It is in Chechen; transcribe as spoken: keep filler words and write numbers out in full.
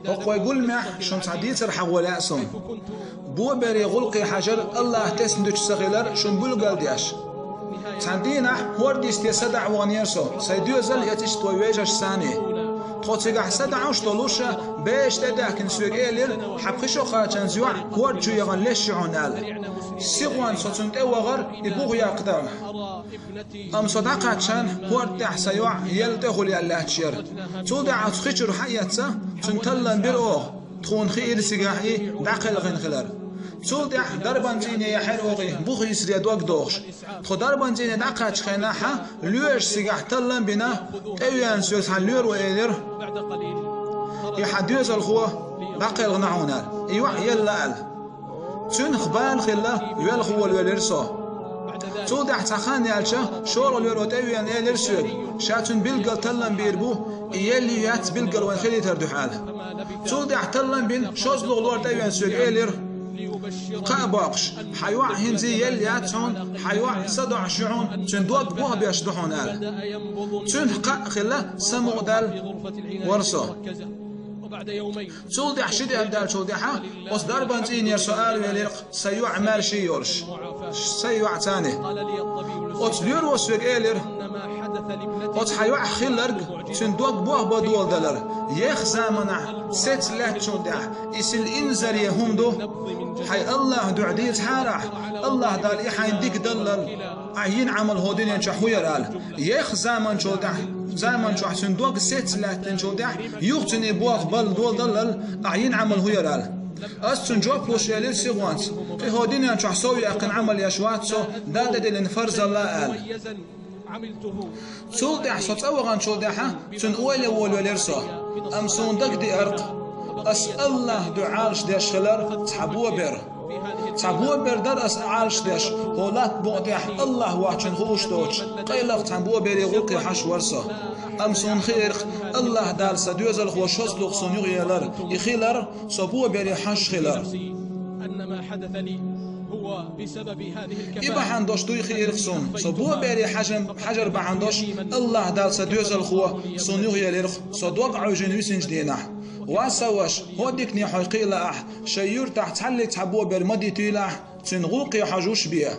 ХӀокху вай гуламехь шуна цхьа дийцар хьахо лаьа суна. Боберийн гӀуллакхе хьажар АллахӀа тесна дуьтуш ца хилар шуна билгалдеш. Цхьана дийнахь хӀорда йисте садаӀа ваханера со, сайн доьзал а эцна иштта вай вежаршца цхьаьна. Тхо цигахь садаӀуш долуш, бераш тӀедаьхкина соьга элира, хьан пхи шо кхачанза йоӀ хӀорда чу яхана леш ю хьуна аьлла. Сихонца со цунна тӀе вахара, и бух яккха дара. Амма со дӀакхаьчча, хӀорда тӀехь сан йоӀ елла тӀехула яьлла лаьтташ яра. Цул тӀаьхьа оцу хи чуьра хьаэцна, цуьнан таллам бира оха, тхуна хиира цигахь и дӀакхелхина хилар. Цул тӀаьхьа дарбан цӀийне яхьира оха и бух йисаре дог дохуш. Тхо дарбан цӀийне дӀакхаьччу хенахь лоьраша цигахь таллам а бина, тӀевеана соьга цхьана лоьро элира: «И хьан доьзалхо дӀакхелхина хьуна», — аьлла, «и йоӀ елла», — аьлла. Цуьнах бала хилла, велха волавелира со. Цул тӀаьхьа цхьа хан яьлча, шолгӀа лоьро тӀевеана элира соьга, ша цуьнан билггал таллам бийр бу, и елла ю, яц билггал вайна хилийтар дуьхьа аьлла. Цул тӀаьхьа таллам бина, шозлагӀа лор тӀевеана соьга элира, кхаъ боккхуш: «Хьан йоӀ хӀинца елла яц хьуна, хьан йоӀ садоӀуш ю хьуна, цуьнан дог бохбеш ду хьуна», — аьлла. Цуьнах кхаъ хилла, самукъадаьлла вара со. Цул тӀаьхьа ши де даьллачул тӀаьхьа оцу дарбан цӀийнера со аравелира-кх сайн йоӀ маьрша йолуш, сайн йоӀ цхьаьна. Оцу лоьро соьга элира: «Оцу хьан йоӀах хилларг цуьнан дог бохбан доладалар, еха заманахь сецца лаьттачул тӀаьхьа и сел инзаре хӀума ду. Хьайн АллахӀан дуьхьа дийцахьара ахь, АллахӀ Дала и хьайна дика даллал, ахь йина Ӏамал хӀокху дуьнен чохь хӀун яра аьлла. Еха заманчул тӀаьхьа, заман чохь цуьнан дог сецца лаьттинчул тӀаьхьа, юха цуьнан и бохбан доладаллал, ахь йина Ӏамал хӀун яра аьлла». Ас цунна жоп луш элира сихонца: «Кхин хӀокху дуьнен чохь сов яьккхина Ӏамал еш вац со, Дала тӀедиллина фарзалла», — аьлла. Цул тӀаьхьа со цӀа ваханчул тӀаьхьа цуьнан ойла волавелира со. Амма суна дагадеара-кх ас АллахӀан дуьхьа Ӏалашдеш хилар цхьа бобер. Цхьа бобер дара ас Ӏалашдеш, хӀокху латта букъа тӀехь АллахӀ воцчунна хууш доцуш, къайлаха цхьана боберийн гӀуллакхе хьожуш вара со. Амма суна хиира-кх АллахӀ Дала сан доьзалхо шозлагӀа суна юхаелар, и хилар, со бобере хьожуш хилар. И бахьана долуш дуй хиира-кх суна, со бобере хьажа-, хьажар бахьана долуш АллахӀ Дала сан доьзалхо суна юхаелира-кх, со дог Ӏовжина висинчу дийнахь. Ва сан ваша, хӀокху дикане хьо кхиийла ахь, шайн юьртахь цхьаллиг цхьа бобер ма дитийла ахь, цуьнан гӀуллакхе хьожуш бен.